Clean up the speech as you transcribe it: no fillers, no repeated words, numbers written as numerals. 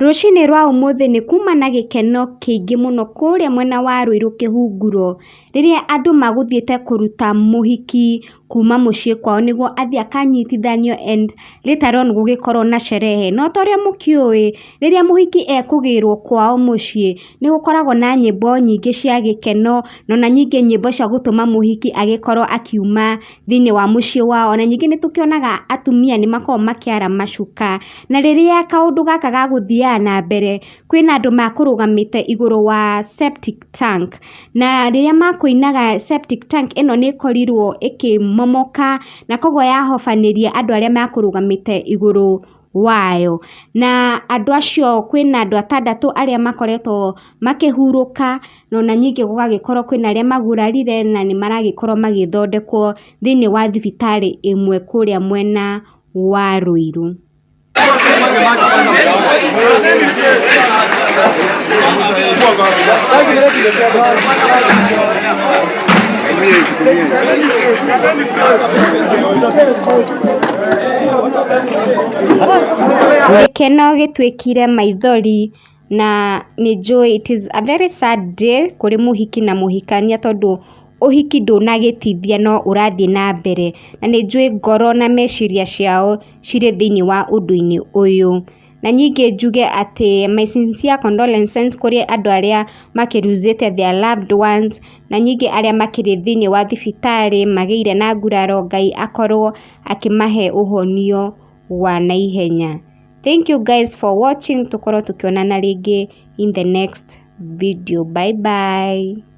Rũcinĩ rwa ũmũthĩ nĩ kuma na gĩkeno kĩingĩ mũno kũrĩa mwena wa Ruiru kĩhunguro, rĩrĩa andũ magũthiĩte kũruta mũhiki kuma mũciĩ kwao nĩguo athiĩ akanyitithanio and later on gũgĩkorwo na sherehe. Na torĩa mũkĩũĩ, rĩrĩa mũhiki ekũgĩrwo kwao mũciĩ, nĩ gũkoragwo na nyĩmbo nyingĩ cia gĩkeno, na ona ningĩ nyĩmbo cia gũtũma mũhiki agĩkorwo akiuma thĩiniĩ wa mũciĩ wao, na ningĩ nĩ tũkĩonaga atumia nĩ makoragwo makĩara macuka, na rĩrĩa kaũndũ gaka gagũthiaga na mbere, kwĩna andũ makũrũgamĩte igũrũ wa septic tank, na rĩrĩa makũinaga septic tank ĩno nĩ ĩkorirwo ĩkĩmomoka, na koguo yahobanĩria andũ arĩa makũrũgamĩte igũrũ wayo, na andũ acio kwĩna andũ atandatũ arĩa makoretwo makĩhurũka, na ona ningĩ gũgagĩkorwo kwĩna arĩa magurarire na nĩ maragĩkorwo magĩthondekwo thĩiniĩ wa thibitarĩ ĩmwe kũrĩa mwena wa Ruiru. Gĩkeno gĩtuĩkire maithori na nĩ njũĩ it is a very sad day kũrĩ mũhiki na mũhikania tondũ ũhiki ndũnagĩtithia no ũrathiĩ na mbere, na nĩ njũĩ ngoro na meciria ciao cirĩ thĩiniĩ wa ũndũ-inĩ ũyũ. Na ningĩ njuge atĩ my sincere condolences kũrĩ andũ arĩa makĩlosete their loved ones, na ningĩ arĩa makĩrĩ thĩiniĩ wa thibitarĩ magĩire na nguraro, Ngai akorwo akĩmahe ũhonio wa naihenya. Thank you guys for watching, tũkorwo tũkĩonana rĩngĩ in the next video. Bye bye.